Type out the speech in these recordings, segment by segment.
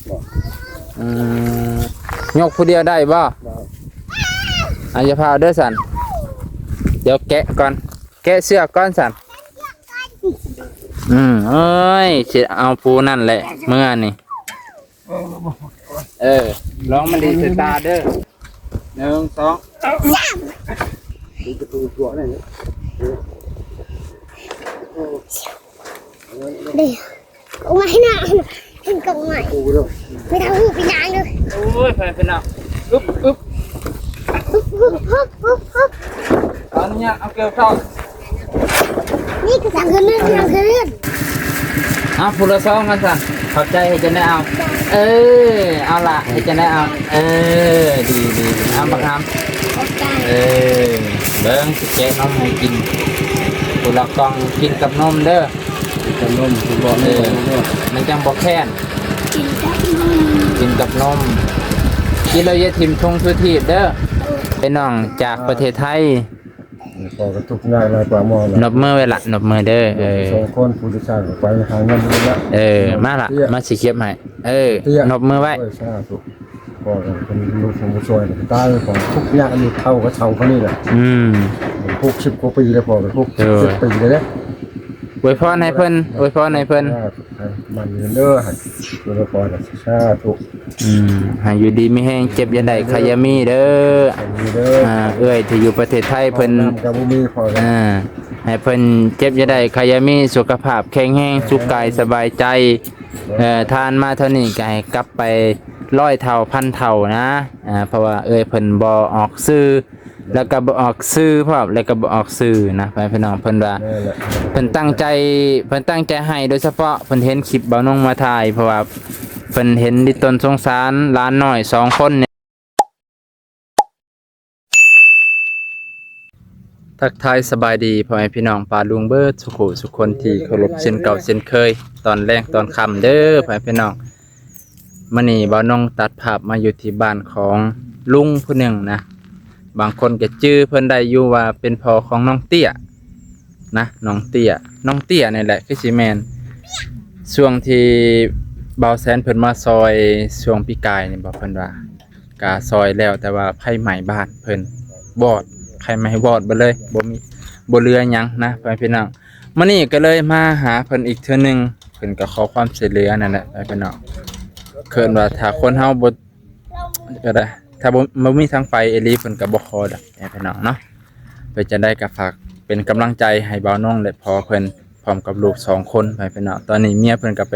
ບໍ່ ອືມ ຍົກຜູ້ດຽວໄດ້ບໍ່? ບໍ່ ອ່ະ ຢ່າພາວເດີຊັ້ນ ດຽວແກະກ່ອນ ແກະເຊືອກກ່ອນຊັ້ນ. ອືມ ເອີຍ ຊິເອົາຜູ້ນັ້ນແຫຼະເມືອນີ້. ເອີ ລອງມັນດີໃສ່ຕາເດີ ໜຶ່ງ ສອງ ເດ້ ອອກມາໃຫ້ໜ້າ ເຫັນກ້ອງໄມ້ ໄປທາງຮູບໄປນາງເດີ. ໂອ້ຍ ໄປ ໄປນາງ ອຶບ ອຶບ ອຶບ ອຶບ ອຶບ ອຶບ ຂໍອະນຸຍາດເອົາເກີບເຂົ້າ. ນີ້ຄືທາງຂຶ້ນ ທາງຂຶ້ນ. ເອົາ ຜູ້ລະສອງກັນຊັ້ນ ຂອບໃຈ ເຮັດຈັ່ງໃດເອົາ. ເອີ ເອົາລະ ເຮັດຈັ່ງໃດເອົາ. ເອີ ດີ ດີ ດີ ເອົາບັກຫາມ. ຂອບໃຈ. ເອີ ເບິ່ງ ຊິແກະນົມໃຫ້ກິນ ຜູ້ລະກ່ອງ ກິນກັບນົມເດີ ກິນກັບນົມ ບໍ່ ເອີ ມັນຈັ່ງບໍ່ແຄ້ນ ກິນກັບນົມ ກິນກັບນົມ ກິນແລ້ວຢ່າຖິ້ມຖົງສູ່ຖີບເດີ. ເອີ ໄປນ້ອງຈາກປະເທດໄທ. ຂໍກະທຸກຍາກຫຼາຍກວ່າໝໍນະ ນົບມືໄວ້ລະ ນົບມືເດີ. ເອີ ສອງຄົນ ຜູ້ທີ່ສ້າງໄປຫາເງິນນີ້ລະ. ເອີ ມາລະ ມາຊິເກັບໃຫ້. ເອີ ນົບມືໄວ້. ໂອ້ຍ ສາທຸ ຂໍເປັນລູກຂອງຜູ້ຊ່ວຍຕາຍ ຂໍທຸກຍາກນີ້ ເຖົ້າກະເຖົ້າປານນີ້ລະ. ອືມ ຫົກສິບກວ່າປີແລ້ວ ພໍ່ກະຫົກສິບເຈັດປີແລ້ວເດ້. ອວຍພອນໃຫ້ເພິ່ນ ອວຍພອນໃຫ້ເພິ່ນ. ໃຫ້ໝັ້ນເດີ ໃຫ້ ອວຍພອນ ສາທຸ. ອືມ ໃຫ້ຢູ່ດີມີແຮງ ເຈັບຢ່າໄດ້ ໄຂ້ຢ່າມີເດີ. ອ່າ ເອື້ອຍທີ່ຢູ່ປະເທດໄທເພິ່ນ ເຂົ້ານ້ຳກະບໍ່ມີພໍ. ອ່າ ໃຫ້ເພິ່ນເຈັບຢ່າໄດ້ ໄຂ້ຢ່າມີ ສຸຂະພາບແຂງແຮງ ສຸກກາຍສະບາຍໃຈ. ເອີ ທານມາເທົ່ານີ້ກະໃຫ້ກັບໄປຮ້ອຍເທົ່າພັນເທົ່ານະ. ອ່າ ເພາະວ່າເອື້ອຍເພິ່ນບໍ່ອອກຊື່ ແລ້ວກໍບໍ່ອອກຊື່ພ້ອມ ແລ້ວກໍບໍ່ອອກຊື່ນະ ພໍ່ແມ່ພີ່ນ້ອງ. ເພິ່ນວ່າ ແມ່ນແຫຼະ ເພິ່ນຕັ້ງໃຈ ເພິ່ນຕັ້ງໃຈໃຫ້ໂດຍສະເພາະ ເພິ່ນເຫັນຄລິບບ່າວນົງມາຖ່າຍ ເພາະວ່າເພິ່ນເຫັນລິດຕົນສົງສານຫຼານນ້ອຍສອງຄົນນີ້. ທັກທາຍສະບາຍດີພໍ່ແມ່ພີ່ນ້ອງປ້າລຸງເບິດສຸຂູສຸຄົນທີ່ເຄົາລົບເຊັ່ນເກົ່າເຊັ່ນເຄີຍ ຕອນແລງຕອນຄ່ຳເດີພໍ່ແມ່ພີ່ນ້ອງ. ມື້ນີ້ບ່າວນົງຕັດພາບມາຢູ່ທີ່ບ້ານຂອງລຸງຜູ້ໜຶ່ງນະ ບາງຄົນກໍຈື່ເພິ່ນໄດ້ຢູ່ວ່າເປັນພໍ່ຂອງນ້ອງເຕ້ຍນະ ນ້ອງເຕ້ຍ ນ້ອງເຕ້ຍນີ້ແຫຼະຄືຊິແມ່ນ. ຊ່ວງທີ່ບ່າວແສນເພິ່ນມາຊ່ອຍຊ່ວງປີກາຍນີ້ບໍ ເພິ່ນວ່າກະຊ່ອຍແລ້ວ ແຕ່ວ່າໄຟໄໝ້ບ້ານເພິ່ນວອດ ໄຟໄໝ້ວອດເບິດເລີຍ ບໍ່ມີ ບໍ່ເຫຼືອຫຍັງນະ ພໍ່ແມ່ພີ່ນ້ອງ. ມື້ນີ້ກໍເລີຍມາຫາເພິ່ນອີກເທື່ອໜຶ່ງ ເພິ່ນກໍຂໍຄວາມຊ່ວຍເຫຼືອນັ້ນແຫຼະພີ່ນ້ອງ. ເອີ້ນວ່າຖ້າຄົນເຮົາບໍ່ ກໍໄດ້ ຖ້າບໍ່ ບໍ່ມີທາງໄປອີ່ຫຼີ ເພິ່ນກໍບໍ່ຂໍດອກພີ່ນ້ອງເນາະ. ເປັນຈັ່ງໃດກໍຝາກເປັນກຳລັງໃຈໃຫ້ບ່າວນົງ ແລະ ພໍ່ເພິ່ນ ພ້ອມກັບລູກສອງຄົນ ພີ່ນ້ອງ. ຕອນນີ້ເມຍເພິ່ນກໍໄປ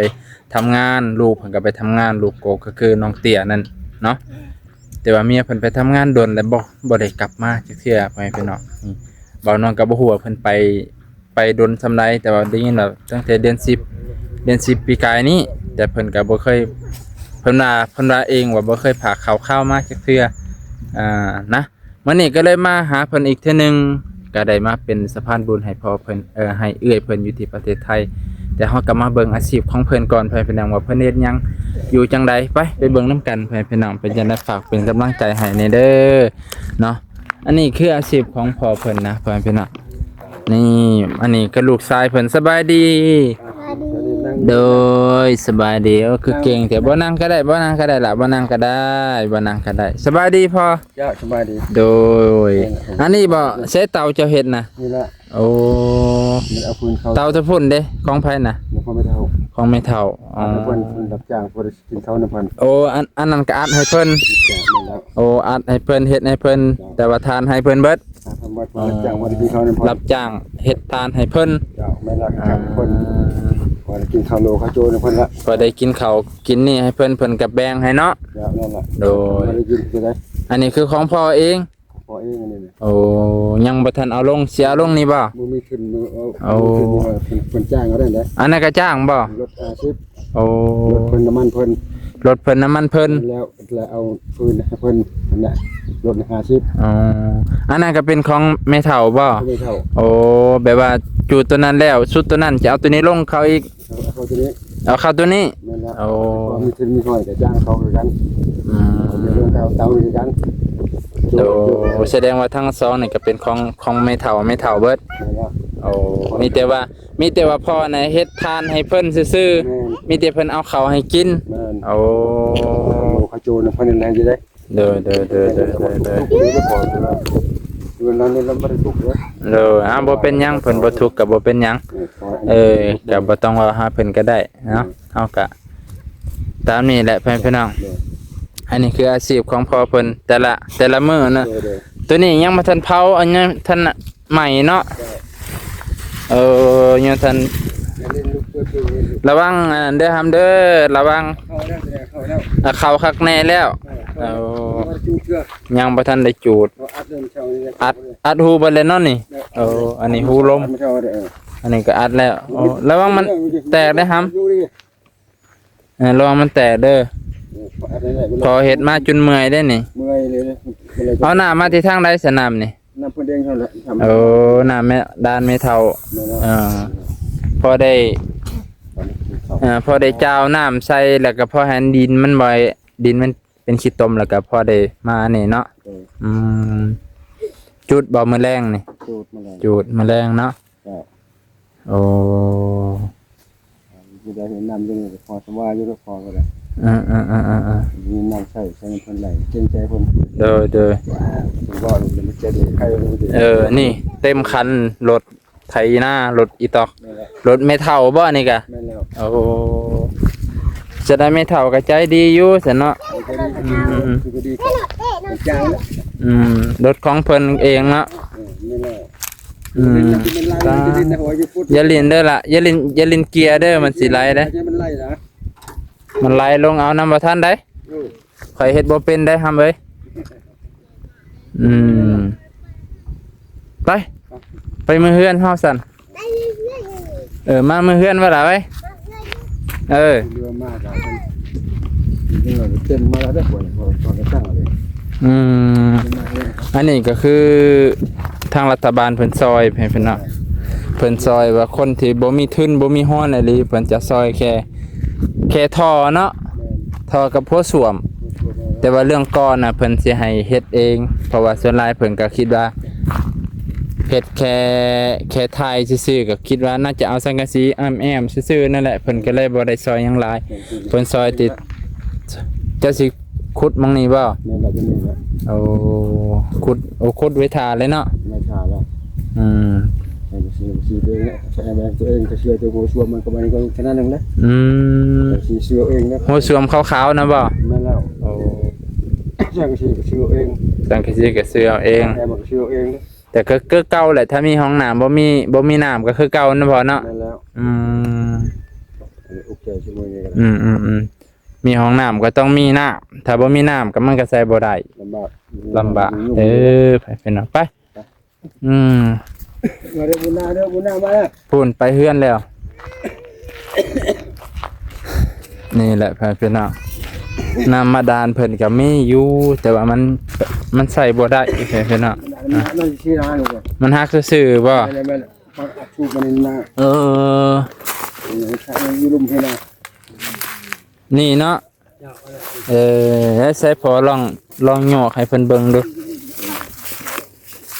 ທຳງານ ລູກເພິ່ນກໍໄປທຳງານ ລູກໂກກໍຄືນ້ອງເຕ້ຍນັ້ນເນາະ. ແຕ່ວ່າເມຍເພິ່ນໄປທຳງານດົນແລ້ວ ບໍ່ ບໍ່ໄດ້ກັບມາຈັກເທື່ອ ພໍ່ແມ່ພີ່ນ້ອງ. ອືມ ບ່າວນົງກໍບໍ່ຮູ້ວ່າເພິ່ນໄປ ໄປດົນສ່ຳໃດ ແຕ່ວ່າໄດ້ຍິນວ່າຕັ້ງແຕ່ເດືອນສິບ ເດືອນສິບປີກາຍນີ້ ແຕ່ເພິ່ນກໍບໍ່ເຄີຍ ເພິ່ນວ່າ ເພິ່ນວ່າເອງວ່າບໍ່ເຄີຍພາຂ່າວຄາວມາຈັກເທື່ອ ອ່າ ນະ. ມື້ນີ້ກໍເລີຍມາຫາເພິ່ນອີກເທື່ອໜຶ່ງ ກໍໄດ້ມາເປັນສະພານບຸນໃຫ້ພໍ່ເພິ່ນ ເອີ ໃຫ້ເອື້ອຍເພິ່ນຢູ່ທີ່ປະເທດໄທ. ແຕ່ເຮົາກໍມາເບິ່ງອາຊີບຂອງເພິ່ນກ່ອນ ເພື່ອເປັນຫຍັງວ່າເພິ່ນເຮັດຫຍັງ ຢູ່ຈັ່ງໃດ ໄປ ໄປເບິ່ງນຳກັນ ເພື່ອເປັນຫຍັງ ເປັນຈັ່ງໃດ ຝາກເປັນກຳລັງໃຈໃຫ້ແດ່ເດີເນາະ. ອັນນີ້ຄືອາຊີບຂອງພໍ່ເພິ່ນນະ ພໍ່ແມ່ພີ່ນ້ອງ. ນີ້ ອັນນີ້ກໍລູກຊາຍເພິ່ນ. ສະບາຍດີ. ສະບາຍດີ. ໂດຍ ສະບາຍດີ. ໂອ້ ຄືເກັ່ງແທ້. ບໍ່ນັ່ງກໍໄດ້ ບໍ່ນັ່ງກໍໄດ້ລະ ບໍ່ນັ່ງກໍໄດ້ ບໍ່ນັ່ງກໍໄດ້. ສະບາຍດີພໍ່. ເຈົ້າ ສະບາຍດີ. ໂດຍ. ອັນນີ້ບໍ ໃຊ້ເຕົາເຈົ້າເຮັດນະ? ນີ້ລະ. ໂອ້ ເຕົາແຕ່ພຸ້ນເດ້ ຂອງໃຜນະ? ຂອງແມ່ເຖົ້າ. ຂອງແມ່ເຖົ້າ. ອໍ ເພິ່ນ ເພິ່ນຮັບຈ້າງ ພໍໄດ້ກິນເຂົ້ານຳເພິ່ນ. ໂອ້ ອັນ ອັນນັ້ນກໍອັດໃຫ້ເພິ່ນ. ໂອ້ ອັດໃຫ້ເພິ່ນ ເຮັດໃຫ້ເພິ່ນ. ເຈົ້າ ແຕ່ວ່າທານໃຫ້ເພິ່ນເບິດ. ຮັບຈ້າງ ພໍໄດ້ກິນເຂົ້ານຳເພິ່ນ. ເຈົ້າ ແມ່ນລະ. ເຈົ້າ ແມ່ນລະ. ເພິ່ນ ພໍໄດ້ກິນເຂົ້າໂລເຂົ້າໂຈນຳເພິ່ນລະ. ພໍໄດ້ກິນເຂົ້າກິນນີ້ໃຫ້ເພິ່ນ ເພິ່ນກໍແບ່ງໃຫ້ເນາະ. ເຈົ້າ ແມ່ນລະ. ໂດຍ. ອັນນີ້ຄືຂອງພໍ່ເອງ? ພໍ່ເອງອັນນີ້ນະ. ໂອ້ ຍັງບໍ່ທັນເອົາລົງ. ຊິເອົາລົງນີ້ບໍ່? ບໍ່ມີທຶນ. ເອົາ ໂອ້ ເພິ່ນ ເພິ່ນຈ້າງເອົາໄດ້ແຫຼະ. ອັນນັ້ນກໍຈ້າງບໍ່? ລົດຫ້າສິບ. ໂອ້ ລົດເພິ່ນ ນ້ຳມັນເພິ່ນ. ລົດເພິ່ນ ນ້ຳມັນເພິ່ນ. ແລ້ວ ແລ້ວເອົາຟືນໃຫ້ເພິ່ນຫັ້ນແຫຼະ. ລົດຫ້າສິບ. ອໍ ອັນນັ້ນກໍເປັນຂອງແມ່ເຖົ້າບໍ່? ແມ່ເຖົ້າ. ໂອ້ ແບບວ່າຈູດຕົວນັ້ນແລ້ວ ຊຸດຕົວນັ້ນ ຈະເອົາຕົວນີ້ລົງເຂົ້າອີກ. ເອົາເຂົ້າຕົວນີ້. ເອົາເຂົ້າຕົວນີ້. ແມ່ນລະ. ໂອ້ ມີທຶນມີຫ້ອຍກໍຈ້າງເຂົາຄືກັນ. ອືມ ເອົາເລື່ອງເກົ່າເຕົາຄືກັນ. ໂດຍ. ສະແດງວ່າທັງສອງນີ້ກໍເປັນຂອງ ຂອງແມ່ເຖົ້າ ແມ່ເຖົ້າເບິດ. ແມ່ນລະ. ໂອ້ ມີແຕ່ວ່າ ມີແຕ່ວ່າພໍ່ນະເຮັດທານໃຫ້ເພິ່ນຊື່ໆ. ແມ່ນ. ມີແຕ່ເພິ່ນເອົາເຂົ້າໃຫ້ກິນ. ແມ່ນ. ໂອ້ ເຂົາໂຈນເພິ່ນແລ້ວຢູ່ເດ້. ໂດຍ ໂດຍ ໂດຍ ໂດຍ ໂດຍ ໂດຍ ເພິ່ນລະບໍ່ໄດ້ທຸກເດ້. ໂດຍ ອ້າວ ບໍ່ເປັນຫຍັງ ເພິ່ນບໍ່ທຸກກໍບໍ່ເປັນຫຍັງ. ເອີ ກໍບໍ່ຕ້ອງເວົ້າຫາເພິ່ນກໍໄດ້ເນາະ. ເຮົາກໍຕາມນີ້ແຫຼະ ພໍ່ແມ່ພີ່ນ້ອງ. ໂດຍ ອັນນີ້ຄືອາຊີບຂອງພໍ່ເພິ່ນແຕ່ລະ ແຕ່ລະມື້ນະ. ໂດຍ ໂດຍ ໂຕນີ້ຍັງບໍ່ທັນເຜົາ ອັນຍັງທັນ ໃໝ່ເນາະ. ເອີ ຍັງທັນ ລະວັງອັນນັ້ນເດີ ຫຳເດີ ລະວັງ. ເຂົ້າແລ້ວ ເຂົ້າແລ້ວ ອ່າ ເຂົ້າຄັກແນ່ແລ້ວ. ເອີ ເອີ ຍັງບໍ່ທັນໄດ້ຈູດ ເຂົາອັດເລື່ອງເຊົ້ານີ້ແຫຼະ ອັດ ອັດຮູໄປແລ້ວເນາະນີ້. ເອີ ເອີ ອັນນີ້ຮູລົມ ອັນນີ້ກໍອັດແລ້ວ. ໂອ້ ລະວັງມັນແຕກເດີ ຫຳ. ເອີ ລະວັງມັນແຕກເດີ. ເອີ ເພາະເຮັດມາຈົນເມື່ອຍເດ້ນີ້. ເມື່ອຍເລີຍ. ເອົານ້ຳມາແຕ່ທາງໃດສະ ນ້ຳນີ້? ນ້ຳເພິ່ນເອງຫັ້ນແຫຼະ. ໂອ້ ນ້ຳແມ່ ດ່ານແມ່ເຖົ້າ. ເອີ ພໍໄດ້ ເອີ ພໍໄດ້ຈາວນ້ຳໃສ່ ແລ້ວກໍພໍໃຫ້ດິນມັນບໍ່ ດິນມັນເປັນຂີ້ຕົມ ແລ້ວກໍພໍໄດ້ມານີ້ເນາະ. ເອີ ອືມ ຈູດບໍ່ມື້ແລງນີ້? ຈູດມື້ແລງ ຈູດມື້ແລງເນາະ. ໂອ້ ມີແຕ່ເຫັນນ້ຳຢູ່ນີ້ກໍພໍສະບາຍຢູ່ດອກ ພໍກໍໄດ້. ເອີໆໆໆໆ ມີນ້ຳໃຊ້ ໃຊ້ເພິ່ນໄຫຼ ເກງໃຈເພິ່ນ. ໂດຍໆ ເພິ່ນເວົ້າແລ້ວມັນໃຈດີ ໃຄເພິ່ນ. ເອີ ນີ້ເຕັມຄັນ ລົດໄຖນາ ລົດອີຕອກ. ແມ່ນແລ້ວ ລົດແມ່ເຖົ້າບໍ່ນີ້ກະ? ແມ່ນແລ້ວ. ໂອ້ ຈະໄດ້ແມ່ເຖົ້າກໍໃຈດີຢູ່ຊັ້ນເນາະ. ໃຈດີ ອືມ ຄືກໍດີ ກໍຈ້າງແລ້ວ. ອືມ ລົດຂອງເພິ່ນເອງເນາະ. ເອີ ແມ່ນແລ້ວ. ອືມ ຢ່າຫຼິ້ນເດີລະ ຢ່າຫຼິ້ນ ຢ່າຫຼິ້ນເກຍເດີ ມັນຊິໄຫຼເດ້. ມັນໄຫຼລົງເອົານຳບໍ່ທັນໄດ. ເອີ ຂ້ອຍເຮັດບໍ່ເປັນໄດ ຫຳເອີຍ. ອືມ ໄປ ໄປເມືອເຮືອນເຮົາຊັ້ນ. ເອີ ມາເມືອເຮືອນວ່າລະໄວ. ເອີ ເຮືອມາກໍເຕັມມາແລ້ວເດ້. ອືມ ອັນນີ້ກໍຄືທາງລັດຖະບານເພິ່ນຊ່ອຍ ເພິ່ນເນາະ ເພິ່ນຊ່ອຍວ່າຄົນທີ່ບໍ່ມີທຶນ ບໍ່ມີຮອນອີ່ຫຼີ ເພິ່ນຈະຊ່ອຍແຄ່ ແຄ່ທໍ່ເນາະ. ແມ່ນ ທໍ່ກັບຫົວສ້ວມ. ແຕ່ວ່າເລື່ອງກ່ອນນະ ເພິ່ນຊິໃຫ້ເຮັດເອງ ເພາະວ່າສ່ວນຫຼາຍເພິ່ນກໍຄິດວ່າເຮັດແຄ່ ແຄ່ຖ່າຍຊື່ໆ ກໍຄິດວ່າໜ້າຈະເອົາສັງກະສີອ້ອມແອ້ມຊື່ໆ ນັ້ນແຫຼະ ເພິ່ນກໍເລີຍບໍ່ໄດ້ຊ່ອຍຫຍັງຫຼາຍ. ເພິ່ນຊ່ອຍຕິ ເຈົ້າຊິຂຸດໝ່ອງນີ້ບໍ່? ແມ່ນແຫຼະ ຕົວນີ້ແຫຼະ. ໂອ້ ຂຸດ ໂອ້ ຂຸດໄວ້ຖ້າເລີຍເນາະ. ໄວ້ຖ້າແລ້ວ. ອືມ ໃຫ້ກໍຊິ ຊິຕົວເອງແຫຼະ ໃຫ້ແບບຕົວເອງກໍເຊື່ອແຕ່ຫົວສ່ວມມັນກໍມັນກໍຂະໜາດໜຶ່ງເດ້. ອືມ ຊິເຊື່ອເອງເດ້ ຫົວສ່ວມຂາວໆນະບໍ່? ແມ່ນແລ້ວ. ໂອ້ ສັງກະສີກໍເຊື່ອເອງ ສັງກະສີກໍເຊື່ອເອງ ແຕ່ມັນກໍເຊື່ອເອງເດ້. ແຕ່ກໍຄືເກົ່າແຫຼະ ຖ້າມີຫ້ອງນ້ຳ ບໍ່ມີ ບໍ່ມີນ້ຳກໍຄືເກົ່ານະພໍ່ເນາະ. ແມ່ນແລ້ວ. ອືມ ເອີ ອຸກໃຈຊຸມື້ນີ້ກໍໄດ້. ອືມໆໆ ມີຫ້ອງນ້ຳກໍຕ້ອງມີນ້ຳ ຖ້າບໍ່ມີນ້ຳກໍມັນກໍໃຊ້ບໍ່ໄດ້ ລຳບາກ ລຳບາກ. ອືມ ເອີ ໄປພີ່ນ້ອງ ໄປ. ອືມ ມາເດີບຸນນາເດີ ບຸນນາມາເດີ. ພຸ້ນໄປເຮືອນແລ້ວ. ນີ້ແຫຼະ ພີ່ນ້ອງ ນ້ຳບາດານເພິ່ນກໍມີຢູ່ ແຕ່ວ່າມັນ ມັນໃຊ້ບໍ່ໄດ້ ພີ່ນ້ອງ. ມັນ ມັນຊິເສຍນາຢູ່ ມັນຫັກຊື່ໆບໍ່? ແມ່ນແຫຼະ ແມ່ນແຫຼະ ມັນອັດສູບມາໃນນາ. ເອີ ມັນຢູ່ລຸ່ມພີ້ນາ. ນີ້ເນາະ. ເອີ ໃຊ້ພໍລອງ ລອງໂຍກໃຫ້ເພິ່ນເບິ່ງດູ.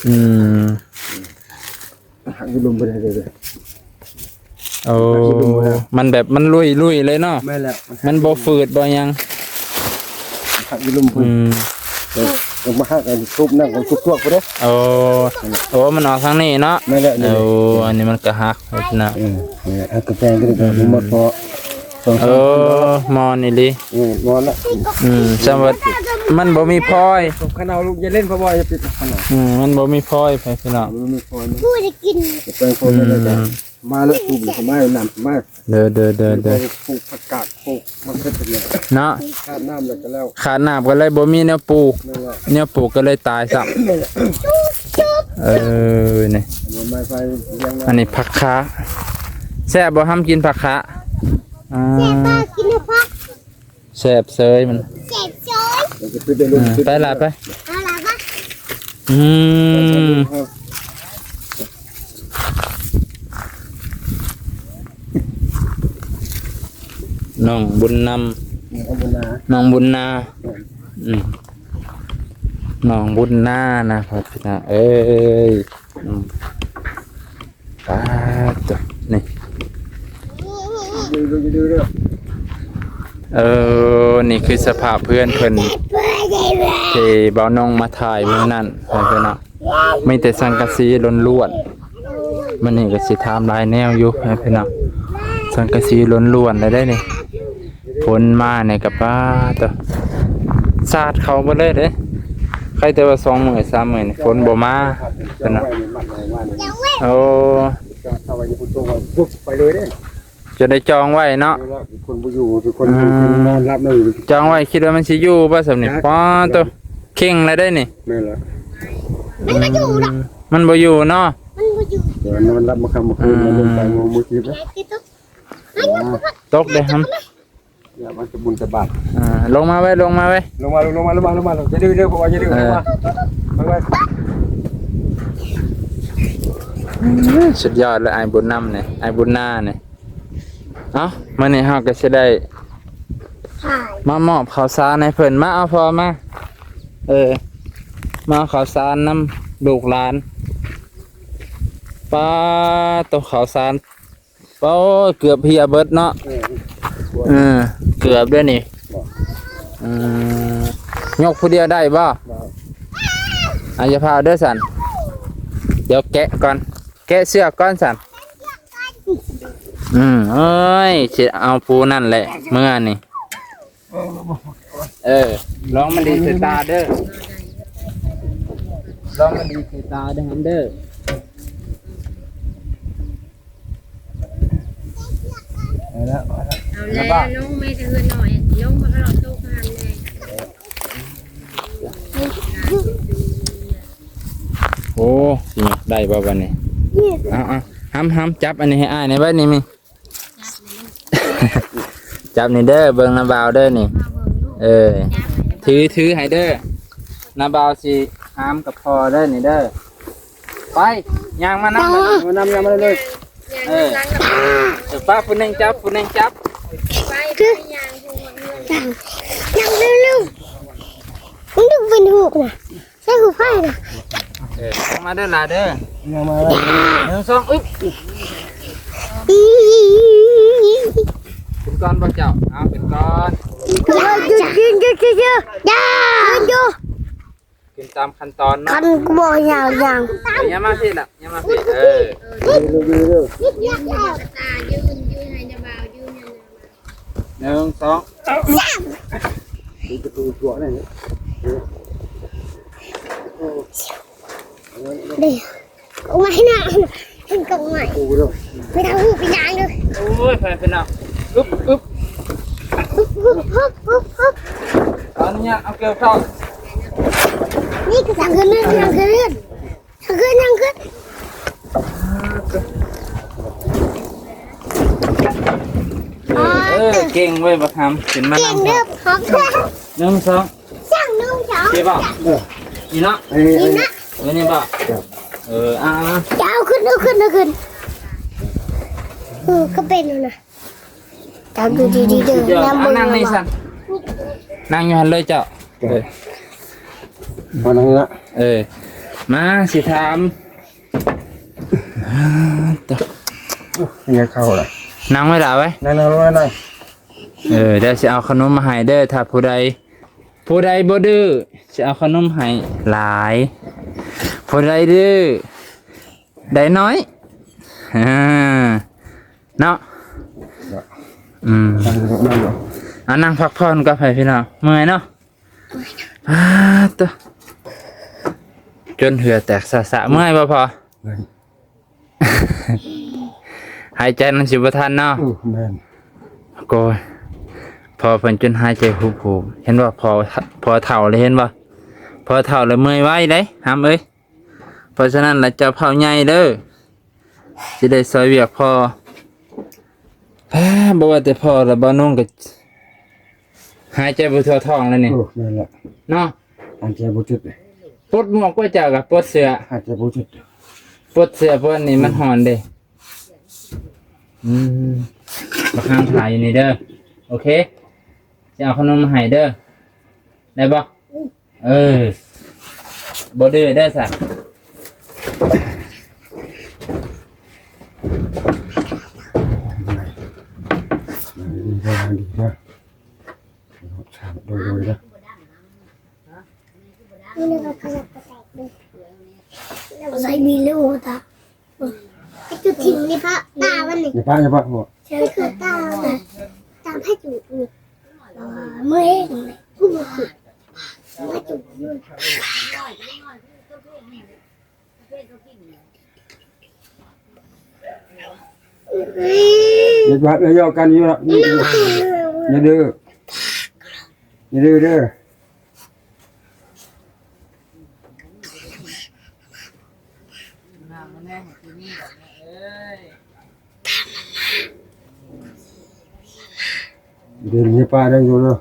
ອືມ ມັນຫັກຢູ່ລຸ່ມເພິ່ນເລີຍ. ໂອ້ ມັນແບບມັນລຸຍໆເລີຍເນາະ. ແມ່ນແລ້ວ ມັນບໍ່ຝືດບໍ່ຫຍັງ. ມັນຫັກຢູ່ລຸ່ມເພິ່ນ. ອືມ ເອີ ມັນຫັກອັນທຸບນັ້ນກໍທຸບພວກພຸ້ນເດ້. ໂອ້ ໂອ້ ມັນອອກທາງນີ້ເນາະ. ແມ່ນແລ້ວ. ໂອ້ ອັນນີ້ມັນກໍຫັກ. ເອີ ເອີ ອັນກະແປງກໍໄດ້ໝົດພໍ. ເອີ ມອນອີ່ຫຼີ. ເອີ ມອນລະ. ອືມ ສຳວ່າມັນບໍ່ມີພອຍ. ຄັນເອົາລູກຢ່າຫຼິ້ນ ພໍ່ບອຍຢ່າປິດຄັນເອົາ. ອືມ ມັນບໍ່ມີພອຍ ພີ່ນ້ອງ. ມັນບໍ່ມີພອຍ. ແປງພອຍ ອືມ ມາແລ້ວ ຕູບມາ ນ້ຳມາ. ເດີໆໆໆ ປູກຜັກກາດ ປູກມັນເຮັດເປັນຫຍັງເນາະ. ຂາດນ້ຳແລ້ວກໍແລ້ວ ຂາດນ້ຳກໍເລີຍບໍ່ມີແນວປູກ. ແມ່ນແລ້ວ ແນວປູກກໍເລີຍຕາຍຊ້ຳ. ແມ່ນແລ້ວ. ເອີ ນີ້ ອັນນີ້ໄມ້ໄຜ່ລຽງນະ ອັນນີ້ຜັກຄາ. ແຊບບໍ່ ຫຳ ກິນຜັກຄາ? ອ່າ ແຊບບໍ່ ກິນຜັກ? ແຊບເຊີຍມັນ ແຊບເຊີຍ. ອືມ ໄປລະ ໄປ ເອົາລະ ໄປ. ອືມ ນ້ອງບຸນນຳ ນ້ອງບຸນນາ ນ້ອງບຸນນາ. ອືມ ນ້ອງບຸນນານະ ພໍ່ພີ່ນ້ອງເອີຍ. ອືມ ປາດໂທ້ ນີ້ ດື້ໆ ດື້ໆ ເດີ. ເອີ ນີ້ຄືສະພາບເຮືອນເພິ່ນ ທີ່ບ່າວນ້ອງມາຖ່າຍມື້ນັ້ນ ເພື່ອນເນາະ. ມີແຕ່ສັງກະສີລ້ວນໆ. ມື້ນີ້ກໍຊິຖາມຫຼາຍແນວຢູ່ ເພື່ອນເນາະ. ສັງກະສີລ້ວນໆ ເລີຍເດ້ນີ້. ຝົນມານີ້ກໍ ປາໂຕ ສາດເຂົ້າເບິດເລີຍເດ້. ໃຄແຕ່ວ່າສອງມື້ສາມມື້ນີ້ຝົນບໍ່ມາ ເພື່ອນເນາະ. ໂອ້ ໄປເລີຍເດ້. ຈະໄດ້ຈອງໄວ້ເນາະ. ແມ່ນແລ້ວ ຄົນບໍ່ຢູ່ ຄົນ ອືມ ຄົນນອນຫຼັບນອນ ຈອງໄວ້ ຄິດວ່າມັນຊິຢູ່ບໍ່ສ່ຳນີ້? ຈັກ ປາໂຕ ເຄັ່ງແລ້ວເດ້ນີ້. ແມ່ນແລ້ວ ມັນບໍ່ຢູ່ດອກ ອືມ ມັນບໍ່ຢູ່ເນາະ. ມັນບໍ່ຢູ່ ແຕ່ວ່ານອນຫຼັບມື້ຄ່ຳມື້ຄືນ ອືມ ມັນລົງໄປມື້ ມື້ສິບແລ້ວ ຕົກເດ້ຫຳ. ຢ່າມັນຈະບຸນຈະບາດ ອ່າ ລົງມາໄວ້ ລົງມາໄວ້ ລົງມາ ລົງມາ ລົງມາ ລົງມາ ຢ່າດື້ເດີ ເພາະວ່າຢ່າດື້ ເອີ ລົງມາ ໄປໄວ້. ສຸດຍອດເລີຍ ອ້າຍບຸນນຳນີ້ ອ້າຍບຸນນານີ້. ເອົ້າ ມື້ນີ້ເຮົາກໍຊິໄດ້ມາມອບເຂົ້າສານໃຫ້ເພິ່ນ. ມາເອົາພໍ່ມາ ເອີ ມາເອົາເຂົ້າສານນຳລູກຫຼານ. ປາໂຕ ເຂົ້າສານ ໂອ້ຍ ເກືອບເຫ່ຍເບິດເນາະ. ເອີ ເອີ ເກືອບເດ້ນີ້. ບໍ່ ອືມ ຍົກຜູ້ດຽວໄດ້ບໍ່? ບໍ່ ອາ ຢ່າພາວເດີຊັ້ນ ດຽວແກະກ່ອນ ແກະເຊືອກກ່ອນຊັ້ນ. ອືມ ເອີຍ ຊິເອົາຜູ້ນັ້ນແຫຼະເມືອນີ້. ເອີ ລອງມັນດີໃສ່ຕາເດີ ລອງມັນດີໃສ່ຕາເດີຫັ້ນເດີ. ເອົາແລ້ວ ເອົາແລ້ວ ເອົາແລ້ວ ລົງໄປແຕ່ເຮືອນນ້ອຍ ລົງມາກະເລາະໂຕກະຫັນແດ່. ໂອ້ ຊິຍົກໄດ້ບໍ່ບັດນີ້? ເອົາໆ ຫຳ ຫຳ ຈັບອັນນີ້ໃຫ້ອ້າຍແດ່ ໄວ້ນີ້ມີ ຈັບນີ້ເດີ ເບິ່ງນຳບ່າວເດີນີ້. ເອີ ຖື ຖືໃຫ້ເດີ ນຳບ່າວຊິຫາມກັບພໍ່ເດີນີ້ເດີ. ໄປ ຍ່າງມານຳ ມານຳ ຍ່າງມາເລີຍ. ເອີ ປະຜູ້ໜຶ່ງຈັບ ຜູ້ໜຶ່ງຈັບ ໄປ ໄປ ຍ່າງຢູ່ເຮືອນ ຍ່າງເລັວໆ. ມັນຕ້ອງເປັນຮູບນະ ໃສ່ຫູໄຟນະ. ເອີ ລົງມາເດີຫຼ້າເດີ ລົງມາເດີ ໜຶ່ງ ສອງ ອຶບ. ຂຶ້ນກ່ອນບໍ່ເຈົ້າ? ເອົາ ຂຶ້ນກ່ອນ. ເອີ ຢຸດ ຢຸດ ຢຸດ ຢຸດ ຢຸດ ຢຸດ. ຂຶ້ນຕາມຂັ້ນຕອນເນາະ ຄັນກູບອກຢ່າງ ຢ່າງ ເອີ ຢ່າມາພີ້ລະ ຢ່າມາພີ້. ເອີ ໜຶ່ງ ສອງ ເດ້ ກົກໄມ້ນະ ເຫັນກົກໄມ້ ໄປທາງຫູໄປຍາງເດີ. ໂອ້ຍ ໄປ ໄປນະ ອຶບ ອຶບ ອຶບ ອຶບ ອຶບ ອຶບ. ຂໍອະນຸຍາດເອົາເກີບເຂົ້າ ນີ້ກໍທາງຂຶ້ນ ທາງຂຶ້ນ ທາງຂຶ້ນ ທາງຂຶ້ນ. ເອີ ເອີ ເກັ່ງເວີຍບັກຫຳ ຂຶ້ນມານຳ ເກັ່ງເດີບັກຫຳ. ໜຶ່ງ ສອງ ສາມ ໜຶ່ງ ສອງ ເຈັບບໍ່? ເອີ ນີ້ເນາະ ນີ້ນະ ເອີ ນີ້ບໍ່? ເອີ ອ່າ ຈະເອົາຂຶ້ນ ເອົາຂຶ້ນ ເອົາຂຶ້ນ. ເອີ ກໍເປັນຢູ່ນະ ຈັບຢູ່ດີໆເດີ ເອົາ ນຳເບິ່ງ ນັ່ງນີ້ຊັ້ນ ນັ່ງຢູ່ຫັ້ນເລີຍເຈົ້າ. ເອີ ມານັ່ງນີ້ລະ ເອີ ມາ ຊິຖາມ ອ່າ ຕະ ເຫື່ອເຂົ້າລະ ນັ່ງໄວ້ຫຼ້າໄວ້ ນັ່ງ ນັ່ງລົງ ນັ່ງ. ເອີ ດຽວຊິເອົາຂະໜົມມາໃຫ້ເດີ ຖ້າຜູ້ໃດ ຜູ້ໃດບໍ່ດື້ ຊິເອົາຂະໜົມໃຫ້ຫຼາຍ ຜູ້ໃດດື້ ໄດ້ໜ້ອຍ ເນາະ. ອືມ ເອົານັ່ງພັກຜ່ອນກ່ອນ ພີ່ນ້ອງ ເມື່ອຍເນາະ. ອາ ໂຕ ຈົນເຫື່ອແຕກສະໆ. ເມື່ອຍບໍ່ພໍ່? ເມື່ອຍ. ຫາຍໃຈມັນຊິບໍ່ທັນເນາະ. ເອີ ແມ່ນ. ໂກຍ ພໍ່ເພິ່ນຈົນຫາຍໃຈຫຸບໆ. ເຫັນບໍ່? ພໍ່ ພໍ່ເຖົ້າເລີຍ ເຫັນບໍ່? ພໍ່ເຖົ້າແລ້ວເມື່ອຍໄວເດ້ ຫຳເອີຍ. ເພາະສະນັ້ນລະ ເຈົ້າເຜົ່າໃຫຍ່ເດີ ຊິໄດ້ຊ່ອຍວຽກພໍ່. ແພ ບໍ່ວ່າແຕ່ພໍ່ລະ ບ່າວນົງກໍຫາຍໃຈບໍ່ທົ່ວທ້ອງແລ້ວນີ້. ໂອ້ ແມ່ນລະ ເນາະ. ຫາຍໃຈບໍ່ຈຸດເລີຍ. ປົດໝວກກວ່າເຈົ້າກໍປົດເສື້ອ. ຫາຍໃຈບໍ່ຈຸດ. ປົດເສື້ອ ປົດອັນນີ້ມັນຮ້ອນເດ້. ອືມ ບັກຫາງຖ້າຢູ່ນີ້ເດີ. ໂອເຄ ຊິເອົາຂະໜົມມາໃຫ້ເດີ ໄດ້ບໍ່? ເອີ ບໍ່ດື້ເດີຊັ້ນ. ດີເດີ ດີເດີ. ໂດຍນະ ໃສ່ບີເລີໂອຕາ ໄປຈຸດຖິ້ມນີ້ພະ ຕາມັນນີ້ ຢ່າປະ ຢ່າປະ ບໍ່ ໃຊ່ຄືຕາ ຕາໃຜຈຸດນີ້ ເອີ ມື້ເອງ ຜູ້ບໍ່ຈຸດ ມາຈຸດຢູ່ ເຮັດວັດແລ້ວຢອກກັນຢູ່ລະ ຢ່າດື້ ຢ່າດື້ເດີ. ເດີນໃນປ່າເດີ ຢູ່ເດີ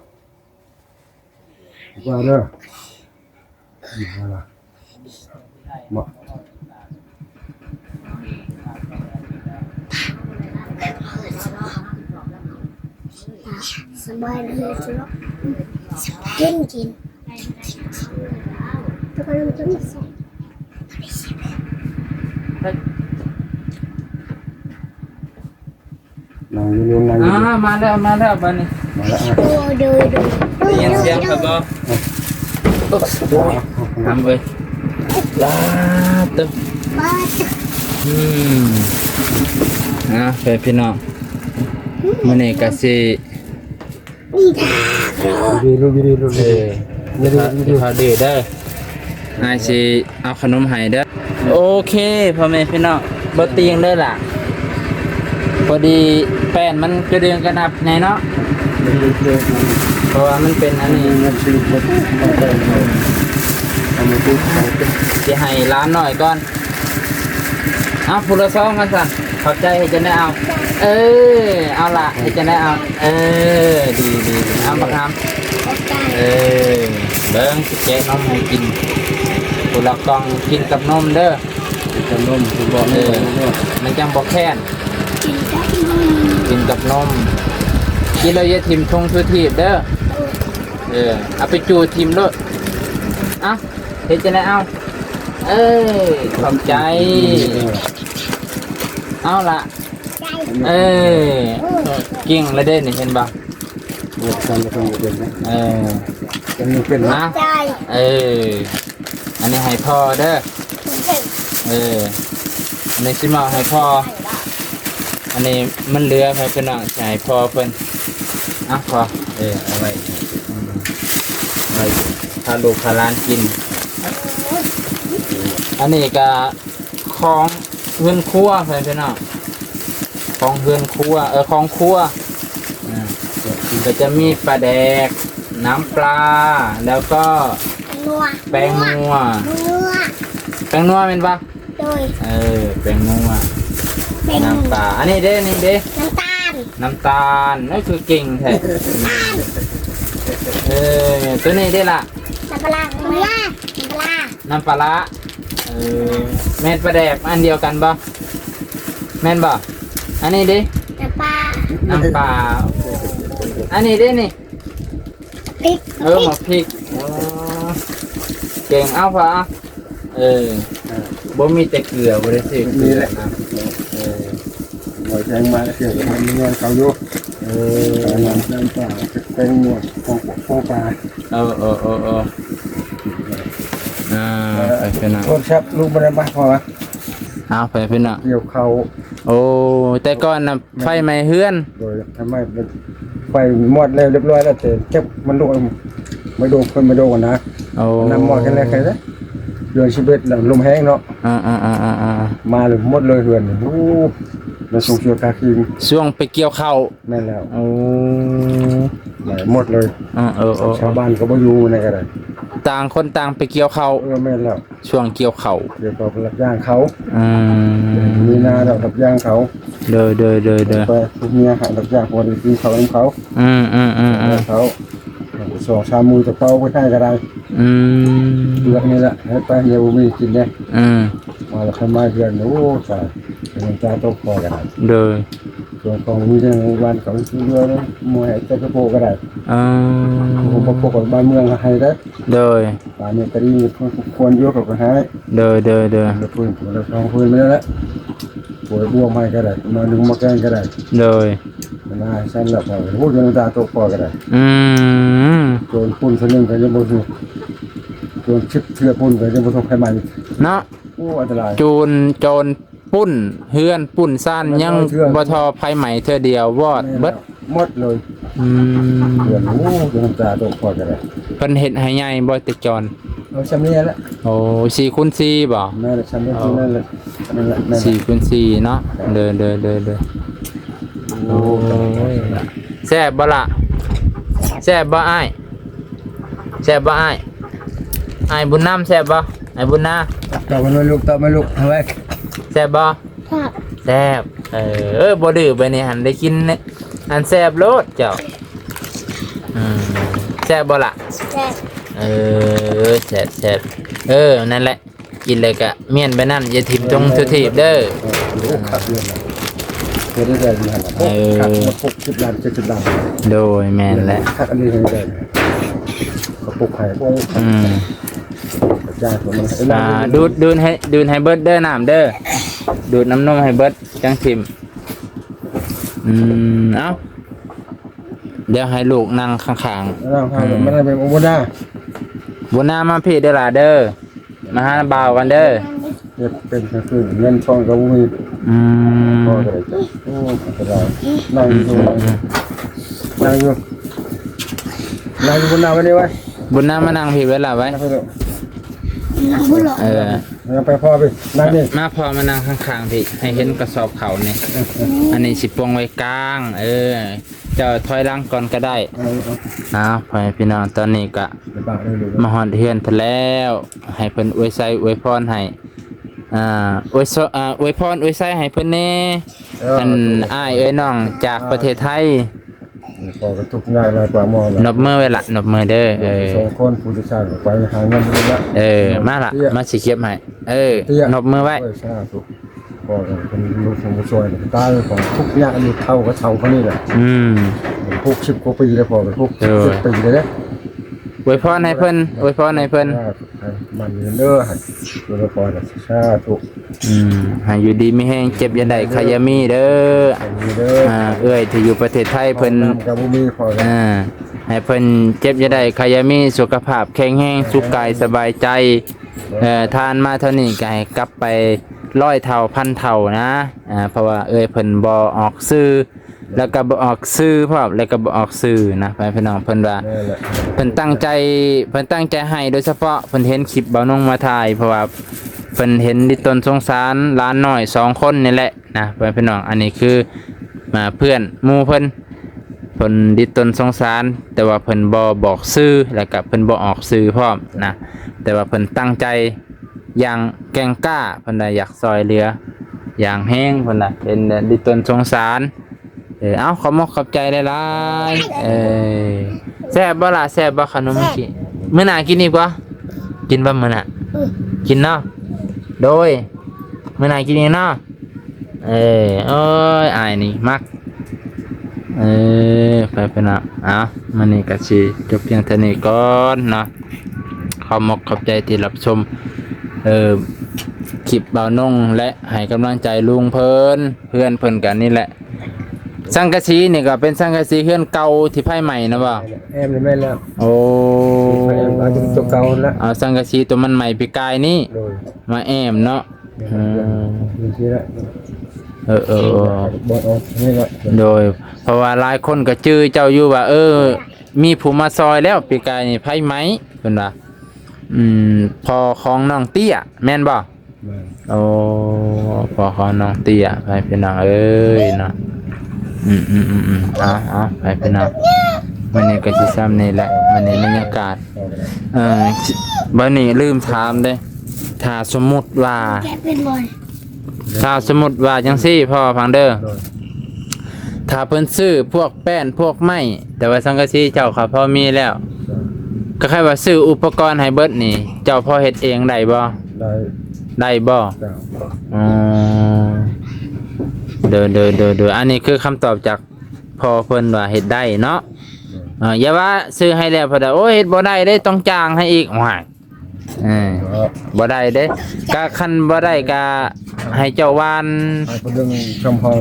ປ່າເດີ ມາ ສະບາຍດີເນາະ ກິນ ກິນ ຕະກະລົງຕົວນີ້ໃສ່ ນັ່ງຢູ່ ນັ່ງຢູ່ ອ່າ ມາແລ້ວ ມາແລ້ວ ບາດນີ້ ມາແລ້ວ ອ່ະ ໂດຍ ໂດຍ ໂດຍ ໄດ້ຍິນສຽງຂ້ອຍບໍ່? ໂອ້ຍ ທຳເອີຍ ລາດເຕີ ບາດ ອືມ ອ່າ ເພື່ອນພີ່ນ້ອງ ມື້ນີ້ກະຊິ ເອີ ເດີ ເດີ ເດີ ອ້າຍຊິເອົາຂະໜົມໃຫ້ເດີ. ໂອເຄ ພໍ່ແມ່ພີ່ນ້ອງ ບໍ່ຕີງເດີລະ ພໍດີແປ້ນມັນກະເດືອງກະໜັບແດ່ເນາະ ເພາະວ່າມັນເປັນອັນນີ້ ຊິໃຫ້ຫຼານນ້ອຍກ່ອນ. ເອົາ ຜູ້ລະຊອງວ່າຊັ້ນ ຂອບໃຈ ເຮັດຈັ່ງໃດເອົາ ເອີ ເອົາລະ ເຮັດຈັ່ງໃດເອົາ ເອີ ດີໆ ເອົາ ບັກຫຳ ເອີ ເບິ່ງ ຊິແກະນົມໃຫ້ກິນ ຜູ້ລະກ່ອງ ກິນກັບນົມເດີ ກິນກັບນົມ ເອີ ມັນຈັ່ງບໍ່ແຄ້ນ ກິນກັບນົມ ກິນແລ້ວຢ່າຖິ້ມຖົງສຸຖີບເດີ ເອີ ເອົາໄປຈູດຖິ້ມໂລດ ເອົາ ເຮັດຈັ່ງໃດເອົາ ເອີ ຂອບໃຈ ເອົາລະ ເອີ ເກັ່ງລະເດ້ນີ້ ເຫັນບໍ່ ເອີ ເອີ ເປັນ ເປັນນະ ເອີ ອັນນີ້ໃຫ້ພໍ່ເດີ ເອີ ອັນນີ້ຊິມອບໃຫ້ພໍ່ ອັນນີ້ມັນເຫຼືອ ໃຫ້ເພິ່ນເນາະ ຊິໃຫ້ພໍ່ເພິ່ນ ເອົາພໍ່ ເອີ ເອົາໄວ້ ເອົາໄວ້ພາລູກພາຫຼານກິນ ອັນນີ້ກະ ຂອງເຮືອນຄົວ ເພື່ອນພີ່ນ້ອງ ຂອງເຮືອນຄົວ ເອີ ຂອງຄົວ ອ່າ ກະຈະມີປາແດກ ນ້ຳປາ ແລ້ວກໍ ແປ້ງນົວ ແປ້ງນົວ ແປ້ງນົວແມ່ນບໍ່? ໂດຍ ເອີ ແປ້ງນົວ ແປ້ງນົວ ນ້ຳປາ ອັນນີ້ເດ້ ນີ້ເດ້ ນ້ຳຕານ ນ້ຳຕານ ເອີ ຄືເກັ່ງແທ້ ເອີ ໂຕນີ້ເດ້ລະ ນ້ຳປາລາ ນ້ຳປາລາ ນ້ຳປາລາ ເອີ ແມ່ນປາແດກອັນດຽວກັນບໍ່? ແມ່ນບໍ່? ອັນນີ້ເດ້ ນ້ຳປາ ນ້ຳປາ ອັນນີ້ເດ້ນີ້ ພິກ ເອີ ໝາກພິກ ອໍ ເກັ່ງ ເອົາ ພໍ່ ເອີ ບໍ່ມີແຕ່ເກືອ ບໍ່ໄດ້ຊື້ເກືອນຳ ເອີ ບໍ່ແພງມາເທື່ອ ມັນຍ້ອນເຂົາຢູ່ ເອີ ນ້ຳປາ ແປ້ງນົວ ຂອງ ຂອງປາ ເອີ ເອີ ເອີ ເອີ ອ່າ ໄປເທື່ອໜ້າ ໂທລະສັບລູກບໍ່ໄດ້ມາ ເພາະວ່າ ເອົາ ໄປເພື່ອນນະ ກ່ຽວເຂົ້າ ໂອ້ ແຕ່ກ່ອນນະ ໄຟໄໝ້ເຮືອນ ໂດຍ ໄຟໄໝ້ ໄຟມອດແລ້ວ ຮຽບຮ້ອຍແລ້ວ ແຕ່ຈັກມັນລຸກ ໄມ້ໂດກ ເພິ່ນໄມ້ໂດກນະ ໂອ້ ນ້ຳມອດແຄ່ນັ້ນແຄ່ນັ້ນ ເດືອນສິບເອັດ ລົມແຮງເນາະ ອ່າໆໆໆໆ ມາເລີຍ ໝົດເລີຍເຮືອນ ໂອ້ ແລ້ວສົ່ງເສຍຄ່າຄີງ ຊ່ວງໄປກ່ຽວເຂົ້າ ແມ່ນແລ້ວ ໂອ້ ໄໝ້ໝົດເລີຍ ອ່າ ເອີ ເອີ ຊາວບ້ານກໍບໍ່ຢູ່ໃນກະໄດ້ ຕ່າງຄົນຕ່າງໄປກ່ຽວເຂົ້າ ເອີ ແມ່ນແລ້ວ ຊ່ວງກ່ຽວເຂົ້າ ກ່ຽວເຂົ້າ ຮັບຈ້າງເຂົາ ອືມ ມີນາແລ້ວຮັບຈ້າງເຂົາ ໂດຍ ໂດຍ ໂດຍ ໂດຍ ໄປເຮັດເມຍໃຫ້ຮັບຈ້າງ ພໍໄດ້ກິນເຂົ້ານຳເຂົາ ອືມໆໆໆ ເຂົາ ສອງສາມມື້ຈະເປົ່າໄປໃຫ້ກໍໄດ້ ອືມ ເປືອກນີ້ແຫຼະ ເຮັດໄປ ດຽວບໍ່ມີກິນເດ້ ອືມ ມາແລ້ວຄ່ອຍມາເຮືອນ ໂອ້ ຕາຍ ນ້ຳຕາຕົກພໍກັນ ໂດຍ ສ່ວນຂອງມີແຕ່ບ້ານເຂົາຊິເຫຼືອ ບໍ່ໃຫ້ແຕ່ກະໂປະກໍໄດ້ ອືມ ບໍ່ປົກບ້ານເມືອງໃຫ້ເດ້ ໂດຍ ປານນີ້ກໍດີ ຄວນຢູ່ເຂົາກໍໃຫ້ ໂດຍ ໂດຍ ໂດຍ ຄົນລະສອງຄົນແມ່ນແຫຼະ ປ່ວຍບວມໃຫ້ກໍໄດ້ ມາໜຶ່ງມາແກງກໍໄດ້ ໂດຍ ນາຊັ້ນແລ້ວ ໂອ້ຍ ນ້ຳຕາຕົກ ພໍ່ກໍໄດ້ ອືມ ໂຈນປຸ້ນເທື່ອໜຶ່ງກໍຍັງບໍ່ທຸກ ໂຈນສິບເທື່ອປຸ້ນກໍຍັງບໍ່ທຸກໄຟໄໝ້ ເນາະ ໂອ້ ອັນຕະລາຍ ໂຈນ ໂຈນປຸ້ນເຮືອນປຸ້ນຊານ ຍັງບໍ່ທໍ່ໄຟໄໝ້ເທື່ອດຽວ ວອດເບິດ ໝົດເລີຍ ອືມ ເຮືອນ ໂອ້ ນ້ຳຕາຕົກ ພໍ່ກໍໄດ້ ເພິ່ນເຮັດໃຫ້ໃຫຍ່ບໍ່ແຕ່ກ່ອນ? ເອົາຊ່ຳນີ້ແຫຼະ ໂອ້ ສີ່ຄູນສີ່ບໍ່? ແມ່ນແຫຼະ ຊ່ຳນີ້ແຫຼະ ນັ້ນແຫຼະ ສີ່ຄູນສີ່ເນາະ ເດີ ເດີ ເດີ ເດີ ໂອ້ຍ ແຊບບໍ່ລະ? ແຊບບໍ່ອ້າຍ? ແຊບບໍ່ອ້າຍ? ອ້າຍບຸນນຳແຊບບໍ່? ອ້າຍບຸນນາ ຕອບມາລູກ ຕອບມາລູກ ເອົາໄວ້ ແຊບບໍ່? ແຊບ ແຊບ ເອີ ບໍ່ດື້ ບາດນີ້ຫັ້ນໄດ້ກິນ ອັນແຊບໂລດເຈົ້າ ອືມ ແຊບບໍ່ລະ? ແຊບ ເອີ ແຊບ ແຊບ ເອີ ນັ້ນແຫຼະ ກິນແລ້ວກະມ້ຽນໄປນັ້ນ ຢ່າຖິ້ມຖົງຖົງຖີບເດີ ເອີ ໂອ້ ຄັກເລີຍນະ ເຮັດໄດ້ແບບນີ້ຫັ້ນນະ ເອີ ຄັກ ຫົກສິບລ້ານ ເຈັດສິບລ້ານ ໂດຍ ແມ່ນແຫຼະ ຄັກອັນນີ້ເຮັດໄດ້ ກະປຸກໃຫ້ ອືມ ກະຈາຍຕົວມັນ ອ່າ ດູດ ດູດໃຫ້ ດູດໃຫ້ເບິດເດີ ນ້ຳເດີ ດູດນ້ຳນົມໃຫ້ເບິດ ຈັ່ງຖິ້ມ ອືມ ເອົ້າ ດຽວໃຫ້ລູກນັ່ງຂ້າງໆ ນັ່ງຂ້າງ ອືມ ມັນເປັນບຸນນາ ບຸນນາ ມາພີ້ເດີຫຼ້າເດີ ມາຫາບ່າວກັນເດີ ເຮັດເປັນກາງຄືນ ເງິນທອງກໍບໍ່ມີ ອືມ ພໍໄດ້ ໂອ້ ອັນຕະລາຍ ນັ່ງຢູ່ ອືມ ນັ່ງຢູ່ ນັ່ງຢູ່ ບຸນນາໄວ້ນີ້ໄວ້ ບຸນນາ ມານັ່ງພີ້ໄວ້ຫຼ້າໄວ້ ນັ່ງພີ້ ນັ່ງພຸ້ນເນາະ ເອີ ໄປພໍ່ພີ້ ນັ່ງນີ້ ມາພໍ່ມານັ່ງຂ້າງໆພີ້ ໃຫ້ເຫັນກະສອບເຂົ້ານີ້ ອືມ ອັນນີ້ຊິປົງໄວ້ກາງ ເອີ ເຈົ້າຖອຍຫຼັງກ່ອນກໍໄດ້ ເອີ ເອົາ ເອົາ ພໍ່ແມ່ພີ່ນ້ອງ ຕອນນີ້ກະ ມາຮອດເຮືອນເພິ່ນແລ້ວ ໃຫ້ເພິ່ນອວຍໄຊອວຍພອນໃຫ້ ອ່າ ອວຍ ອ່າ ອວຍພອນອວຍໄຊໃຫ້ເພິ່ນແດ່ ເອີ ອັນອ້າຍເອີຍນ້ອງຈາກປະເທດໄທ ພໍ່ກໍທຸກຍາກຫຼາຍກວ່າໝໍລະ ນົບມືໄວ້ລະ ນົບມືເດີ ເອີ ສອງຄົນ ຜູ້ທີ່ສ້າງໄປຫາເງິນນີ້ລະ ເອີ ມາລະ ມາຊິເກັບໃຫ້ ເອີ ນົບມືໄວ້ ໂອ້ຍ ສາທຸ ພໍ່ກໍເປັນລູກຂອງຜູ້ຊ່ວຍ ຕາຍຂອງທຸກຍາກນີ້ ເຖົ້າກໍເຖົ້າປານນີ້ແຫຼະ ອືມ ຫົກສິບກວ່າປີແລ້ວ ພໍ່ກໍຫົກສິບເຈັດປີແລ້ວເດ້ ອວຍພອນໃຫ້ເພິ່ນ ອວຍພອນໃຫ້ເພິ່ນ ໃຫ້ມັນເດີ ໃຫ້ຢູ່ນະຄອນ ສາທຸ ອືມ ໃຫ້ຢູ່ດີມີແຮງ ເຈັບຢ່າໄດ້ ໄຂ້ຢ່າມີເດີ ໃຫ້ມີເດີ ອ່າ ເອື້ອຍທີ່ຢູ່ປະເທດໄທເພິ່ນ ນ້ຳກໍບໍ່ມີພໍ ອ່າ ໃຫ້ເພິ່ນເຈັບຢ່າໄດ້ ໄຂ້ຢ່າມີ ສຸຂະພາບແຂງແຮງ ສຸກກາຍສະບາຍໃຈ ເອີ ທ່ານມາເທົ່ານີ້ກໍໃຫ້ກັບໄປຮ້ອຍເທົ່າພັນເທົ່ານະ ອ່າ ເພາະວ່າເອື້ອຍເພິ່ນບໍ່ອອກຊື່ ແລ້ວກໍບໍ່ອອກຊື່ພ້ອມ ແລ້ວກໍບໍ່ອອກຊື່ນະ ພໍ່ແມ່ພີ່ນ້ອງ ເພິ່ນວ່າ ແມ່ນແຫຼະ ເພິ່ນຕັ້ງໃຈ ເພິ່ນຕັ້ງໃຈໃຫ້ໂດຍສະເພາະ ເພິ່ນເຫັນຄລິບບ່າວນົງມາຖ່າຍ ເພາະວ່າເພິ່ນເຫັນດິດຕົນສົງສານຫຼານນ້ອຍສອງຄົນນີ້ແຫຼະນະ ພໍ່ແມ່ພີ່ນ້ອງ ອັນນີ້ຄື ອ່າ ເພື່ອນໝູ່ເພິ່ນ ເພິ່ນດິດຕົນສົງສານ ແຕ່ວ່າເພິ່ນບໍ່ບອກຊື່ ແລ້ວກໍເພິ່ນບໍ່ອອກຊື່ພ້ອມນະ ແຕ່ວ່າເພິ່ນຕັ້ງໃຈ ຢ່າງແກ່ງກ້າ ເພິ່ນວ່າຢາກຊ່ອຍເຫຼືອຢ່າງແຮງ ເພິ່ນວ່າເຫັນແລ້ວດິດຕົນສົງສານ ເອີ ເອົາ ຂອບມົກຂອບໃຈຫຼາຍໆ ເອີ ແຊບບໍ່ລະ? ແຊບບໍ່ຂະໜົມ? ແຊບ ກິນ ມື້ໜ້າກິນອີກບໍ່? ກິນບໍ່ມື້ໜ້າ? ອືມ ກິນເນາະ ໂດຍ ມື້ໜ້າກິນອີກເນາະ ເອີ ໂອ້ຍ ອ້າຍນີ້ມັກ ເອີ ໄປ ໄປເນາະ ເອົາ ມື້ນີ້ກໍຊິຈົບພຽງເທົ່ານີ້ກ່ອນເນາະ ຂອບມົກຂອບໃຈທີ່ຮັບຊົມ ເອີ ຄລິບບ່າວນົງ ແລະ ໃຫ້ກຳລັງໃຈລຸງເພິ່ນ ເຮືອນເພິ່ນກໍນີ້ແຫຼະ ສັງກະສີນີ້ກໍເປັນສັງກະສີເຮືອນເກົ່າທີ່ໄຟໄໝ້ນະບໍ່? ແມ່ນແລ້ວ ໂອ້ ຕົວເກົ່ານະ ເອົາສັງກະສີຕົວມັນໄໝ້ປີກາຍນີ້ ໂດຍ ມາແອ້ມເນາະ ອືມ ເອີ ເອີ ເອີ ບໍ່ອອກນີ້ລະ ໂດຍ ເພາະວ່າຫຼາຍຄົນກໍຈື່ເຈົ້າຢູ່ວ່າ ເອີ ມີຜູ້ມາຊ່ອຍແລ້ວ ປີກາຍນີ້ໄຟໄໝ້ ເພິ່ນວ່າ ອືມ ພໍ່ຂອງນ້ອງເຕ້ຍ ແມ່ນບໍ່? ແມ່ນ ໂອ້ ພໍ່ຂອງນ້ອງເຕ້ຍ ໄປພີ່ນ້ອງເອີຍເນາະ ອືມໆໆໆ ເອົາໆ ໄປພີ່ນ້ອງ ມື້ນີ້ກໍຊິຊ່ຳນີ້ແຫຼະ ມື້ນີ້ບັນຍາກາດ ເອີ ບັດນີ້ລືມຖາມເດ້ ຖ້າສົມມຸດວ່າ ແກະເປັນບໍ່? ຖ້າສົມມຸດວ່າຈັ່ງຊີ້ ພໍ່ຟັງເດີ ໂດຍ ຖ້າເພິ່ນຊື້ພວກແປ້ນພວກໄມ້ ແຕ່ວ່າສັງກະສີເຈົ້າກໍພໍມີແລ້ວ ໂດຍ ກໍໃຄ່ວ່າຊື້ອຸປະກອນໃຫ້ເບິດນີ້ ເຈົ້າພໍເຮັດເອງໄດ້ບໍ່? ໄດ້ ໄດ້ບໍ່? ເຈົ້າ ອໍ ໂດຍ ໂດຍ ໂດຍ ໂດຍ ອັນນີ້ຄືຄຳຕອບຈາກພໍ່ເພິ່ນວ່າເຮັດໄດ້ເນາະ ໂດຍ ເອີ ຢ່າວ່າຊື້ໃຫ້ແລ້ວ ເພິ່ນວ່າ ໂອ້ຍ ເຮັດບໍ່ໄດ້ເດ້ ຕ້ອງຈ້າງໃຫ້ອີກ ໂອ້ຍ ເອີ ບໍ່ໄດ້ເດ້ ກະຄັນບໍ່ໄດ້ກະໃຫ້ເຈົ້າຫວ່ານ ໃຫ້ເພິ່ນເລື່ອງຊ່ຳເຮົາ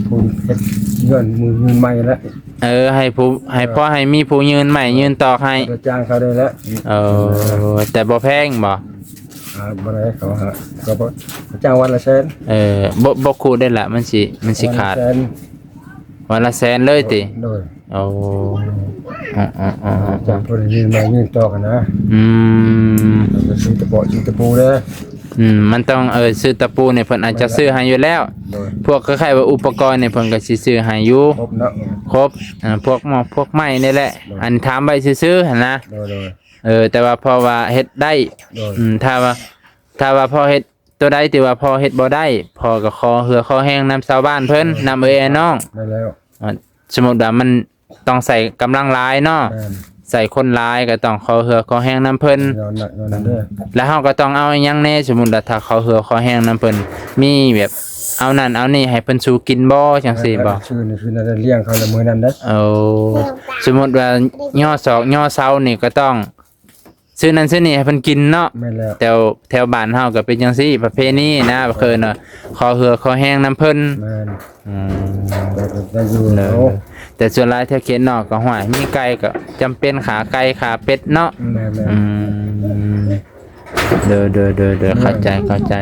ຜູ້ເຮັດເຮືອນ ມື້ຢືນໃໝ່ແຫຼະ. ເອີ ໃຫ້ຜູ້ ໃຫ້ ເອີ ພໍໃຫ້ມີຜູ້ຢືນໃໝ່ຢືນຕອກໃຫ້. ໄປຈ້າງເຂົາໄດ້ແຫຼະ. ເອີ ແຕ່ບໍ່ແພງບໍ່? ອ່າ ບໍ່ໄດ້ ເຂົາຫາ ເຂົາບໍ່ ເຂົາຈ້າງວັນລະແສນ. ເອີ ບໍ່ ບໍ່ຄູດໄດ້ລະ ມັນຊິ ມັນຊິຂາດ. ວັນລະແສນ ວັນລະແສນເລີຍຕິ? ໂດຍ. ໂອ້ ອືມໆໆໆ ຈາກເພິ່ນຍື່ນມາຍື່ນຕອກຫັ້ນນະ. ອືມ ເພິ່ນກໍຊື້ຕະເປາະຊື້ຕະປູເດີ. ອືມ ມັນຕ້ອງ ເອີ ຊື້ຕະປູນີ້ເພິ່ນອາດຈະຊື້ໃຫ້ຢູ່ແລ້ວ. ໂດຍ. ພວກຄ້າຍໆວ່າອຸປະກອນນີ້ເພິ່ນກໍຊິຊື້ໃຫ້ຢູ່ ຄົບເນາະ ຄົບ. ອ່າ ພວກໝໍ້ພວກໄມ້ນີ້ແຫຼະ. ໂດຍ. ອັນຖາມໄວ້ຊື່ໆຫັ້ນນະ. ໂດຍໆ. ເອີ ແຕ່ວ່າເພາະວ່າເຮັດໄດ້. ໂດຍ. ອືມ ຖ້າວ່າ ຖ້າວ່າພໍ່ເຮັດ ໂຕໃດທີ່ວ່າພໍ່ເຮັດບໍ່ໄດ້ ພໍ່ກໍຂໍເຫື່ອຂໍແຮງນຳຊາວບ້ານເພິ່ນ ເອີ ນຳເອື້ອຍອ້າຍນ້ອງ. ແມ່ນແລ້ວ. ເອີ ສົມມຸດວ່າມັນຕ້ອງໃຊ້ກຳລັງຫຼາຍເນາະ. ແມ່ນ. ໃຊ້ຄົນຫຼາຍກໍຕ້ອງຂໍເຫື່ອຂໍແຮງນຳເພິ່ນ. ຍ້ອນໜັກຍ້ອນນັ້ນເດີ. ແລ້ວເຮົາກໍຕ້ອງເອົາອີ່ຫຍັງແດ່? ສົມມຸດວ່າຖ້າຂໍເຫື່ອຂໍແຮງນຳເພິ່ນ ມີແບບເອົານັ້ນເອົານີ້ໃຫ້ເພິ່ນສູ່ກິນບໍ່ ຈັ່ງຊີ້ບໍ່? ຊື້ນີ້ຊື້ນັ້ນ ລ້ຽງເຂົາລະມື້ນັ້ນເດ້. ໂອ້ ສົມມຸດວ່າຍໍສອກຍໍເຊົານີ້ກໍຕ້ອງ ຊື້ນັ້ນຊື້ນີ້ໃຫ້ເພິ່ນກິນເນາະ. ແມ່ນແລ້ວ. ແຖວ ແຖວບ້ານເຮົາກໍເປັນຈັ່ງຊີ້ ປະເພນີນະ ເອີ ເອີ້ນວ່າ ຂໍເຫື່ອຂໍແຮງນຳເພິ່ນ. ແມ່ນ. ອືມ ໄດ້ຢູ່. ແຕ່ສ່ວນຫຼາຍແຖວເຂດນອກກໍ ຫ້ວຍ ມີໄກ່ກໍຈຳເປັນຂາໄກ່ຂາເປັດເນາະ. ແມ່ນໆ. ອືມ ໂດຍໆໆໆ ເຂົ້າໃຈ ເຂົ້າໃຈ.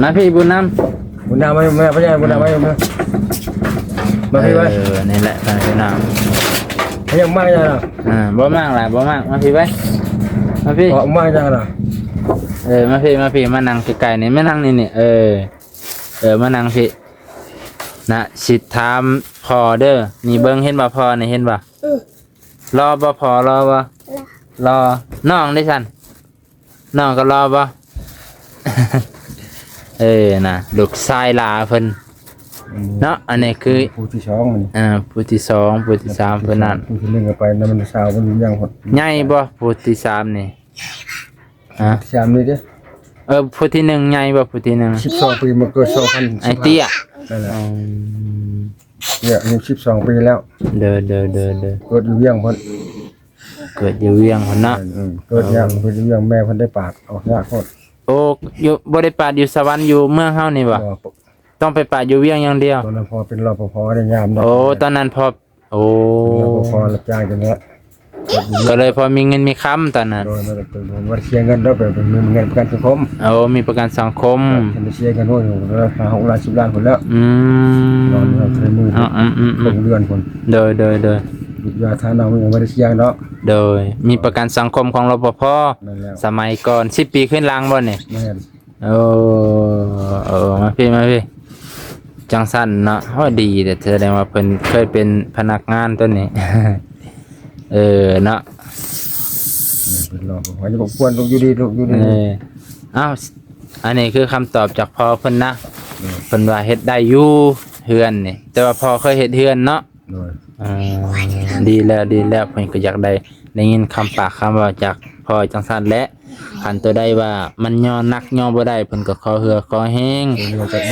ມາພີ່ບຸນນຳ ບຸນນຳມາ ມາ ມາ ບຸນນຳມາ ມາ ມາພີ່ໄວ້. ເອີ ນີ້ແຫຼະ ພີ່ນ້ອງ ຍັງມາຫຍັງລະ? ອ່າ ບໍ່ມາກລະ ບໍ່ມາກ ມາພີ່ໄວ້ ມາພີ່ ອອກມາຫຍັງລະ? ເອີ ມາພີ່ ມາພີ່ ມານັ່ງໃກ້ໆນີ້ ມານັ່ງນີ້ໆ ເອີ ເອີ ມານັ່ງພີ້ນະ. ຊິຖາມພໍ່ເດີ ນີ້ເບິ່ງ ເຫັນບໍ່ພໍ່ນີ້ ເຫັນບໍ່? ອືມ ຫຼໍ່ບໍ່? ພໍ່ຫຼໍ່ບໍ່? ຫຼໍ່. ນ້ອງເດຊັ້ນ? ນ້ອງກໍຫຼໍ່ບໍ່? ເອີ ນະ ລູກຊາຍຫຼ້າເພິ່ນ ອືມ ເນາະ. ອັນນີ້ຄືຜູ້ທີສອງ ອ່າ ຜູ້ທີສອງ ຜູ້ທີສາມເພິ່ນນັ້ນ. ຜູ້ທີໜຶ່ງກໍໄປນຳສາວເພິ່ນຢູ່ຫຍັງພຸ້ນ. ໃຫຍ່ບໍ່ຜູ້ທີສາມນີ້? ຮະ? ສາມນີ້ເດ້. ເອີ ຜູ້ທີໜຶ່ງໃຫຍ່ບໍ່? ຜູ້ທີໜຶ່ງ ສິບສອງປີ ມາເກີດສອງພັນ ໄອ້ເຕ້ຍ. ນັ້ນແຫຼະ. ອືມ ເຕ້ຍ ອາຍຸສິບສອງປີແລ້ວ. ເດີໆໆໆ ເກີດຢູ່ວຽງພຸ້ນ. ເກີດຢູ່ວຽງພຸ້ນເນາະ. ອືມ ເກີດຍາກ ເອີ ເພິ່ນຢູ່ວຽງ ແມ່ເພິ່ນໄດ້ປາດອອກຍາກໂພດ. ໂອ້ ຢູ່ ບໍ່ໄດ້ປາດຢູ່ສະຫວັນ ຢູ່ເມືອງເຮົານີ້ບໍ່? ບໍ່. ຕ້ອງໄປປາດຢູ່ວຽງຢ່າງດຽວ. ຕອນນັ້ນພໍ່ເປັນ ລປພ ໄດ້ຍາມເນາະ. ໂອ້ ຕອນນັ້ນພໍ່ ໂອ້ ເປັນ ລປພ ຮັບຈ້າງຈັ່ງນັ້ນແຫຼະ. ກໍເລີຍພໍມີເງິນມີຄຳຕອນນັ້ນ. ໂດຍ ບໍ່ໄດ້ເສຍເງິນດອກ ເປັນເງິນ ເງິນປະກັນສັງຄົມ. ໂອ້ ມີປະກັນສັງຄົມ. ບໍ່ໄດ້ເສຍເງິນ ໂອ້ຍ ຫ້າຫົກລ້ານ ສິບລ້ານພຸ້ນແລ້ວ. ອືມ ອືມໆໆ ເດືອນພຸ້ນ. ໂດຍໆໆ ຢາທານອກ ຍັງບໍ່ໄດ້ເສຍເນາະ. ໂດຍ ມີປະກັນສັງຄົມຂອງ ລປພ. ແມ່ນແລ້ວ. ສະໄໝກ່ອນ ສິບປີຂຶ້ນຫຼັງບໍ່ນີ້? ແມ່ນ. ໂອ້ ເອີ ມາພີ້ ມາພີ້ ຈັ່ງຊັ້ນເນາະ. ໂອ້ ດີແທ້ ສະແດງວ່າເພິ່ນເຄີຍເປັນພະນັກງານຕົວນີ້. ເອີ ເນາະ ເອີ ເພິ່ນລອງ ຂໍໃຫ້ຄວນລູກຢູ່ດີ ລູກຢູ່ດີ. ເອີ ເອົ້າ ອັນນີ້ຄືຄຳຕອບຈາກພໍ່ເພິ່ນນະ. ເອີ ເພິ່ນວ່າເຮັດໄດ້ຢູ່ເຮືອນນີ້ ແຕ່ວ່າພໍ່ເຄີຍເຮັດເຮືອນເນາະ. ໂດຍ ອ່າ ດີແລ້ວ ດີແລ້ວ ເພິ່ນກໍຢາກໄດ້ ໄດ້ຍິນຄຳປາກຄຳເວົ້າຈາກພໍ່ຈັ່ງຊັ້ນແຫຼະ. ຄັນຕົວໃດວ່າມັນຍໍໜັກຍໍບໍ່ໄດ້ ເພິ່ນກໍຂໍເຫື່ອຂໍແຮງ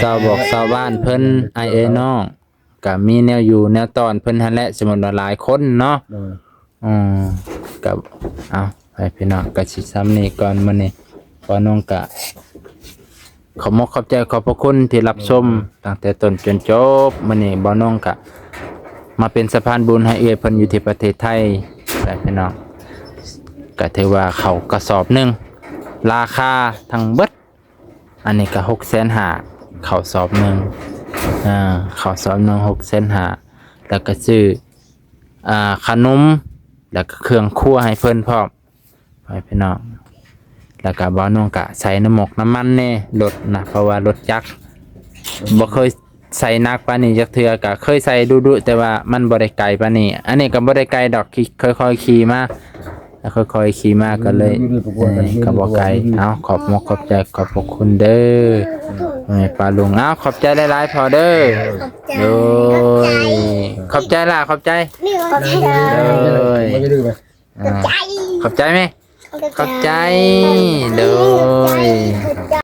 ຊາວບອກຊາວບ້ານເພິ່ນ ອ້າຍເອື້ອຍນ້ອງ ກໍມີແນວຢູ່ແນວຕ້ອນເພິ່ນຫັ້ນແຫຼະ. ສົມມຸດວ່າຫຼາຍຄົນເນາະ. ໂດຍ ອືມ ກໍ ເອົາ ໃຫ້ພີ່ນ້ອງ ກໍຊິຊ່ຳນີ້ກ່ອນມື້ນີ້. ບ່າວນົງກະ ຂອບມົກຂອບໃຈຂອບພະຄຸນທີ່ຮັບຊົມ ໂດຍ ຕັ້ງແຕ່ຕົ້ນຈົນຈົບ. ມື້ນີ້ບ່າວນົງກະມາເປັນສະພານບຸນໃຫ້ເອື້ອຍເພິ່ນຢູ່ທີ່ປະເທດໄທ ແຫຼະພີ່ນ້ອງ. ກະຖືວ່າເຂົ້າກະສອບໜຶ່ງ ລາຄາທັງເບິດ ອັນນີ້ກະຫົກແສນຫ້າ ເຂົ້າສອບໜຶ່ງ ເຂົ້າສອບໜຶ່ງຫົກແສນຫ້າ ແລ້ວກະຊື້ ອ່າ ຂະໜົມ ແລ້ວກະເຄື່ອງຄົວໃຫ້ເພິ່ນພ້ອມ ພໍ່ແມ່ພີ່ນ້ອງ. ແລ້ວກະບ່າວນົງກະໃສ່ນ້ຳໝົກນ້ຳມັນແດ່ ລົດນະ ເພາະວ່າລົດຈັກບໍ່ເຄີຍໃສ່ໜັກປານນີ້ຈັກເທື່ອ. ກະເຄີຍໃສ່ດຸໆ ແຕ່ວ່າມັນບໍ່ໄດ້ໄກປານນີ້. ອັນນີ້ກະບໍ່ໄດ້ໄກດອກ ຂີ່ ຄ່ອຍໆຂີ່ມາ ແລ້ວຄ່ອຍໆຂີ່ມາກໍເລີຍ ຢູ່ນີ້ກໍບໍ່ໄກ ເອີ ກໍບໍ່ໄກ. ຢູ່ນີ້ ເອົາ ຂອບມົກຂອບໃຈຂອບພະຄຸນເດີ ແມ່ປ້າລຸງ. ເອົາ ຂອບໃຈຫຼາຍໆພໍ່ເດີ. ໂດຍ ຂອບໃຈຫຼ້າ ຂອບໃຈ. ຂອບໃຈເດີ ຂອບໃຈແມ່ ຂອບໃຈ ຂອບໃຈ ໂດຍ.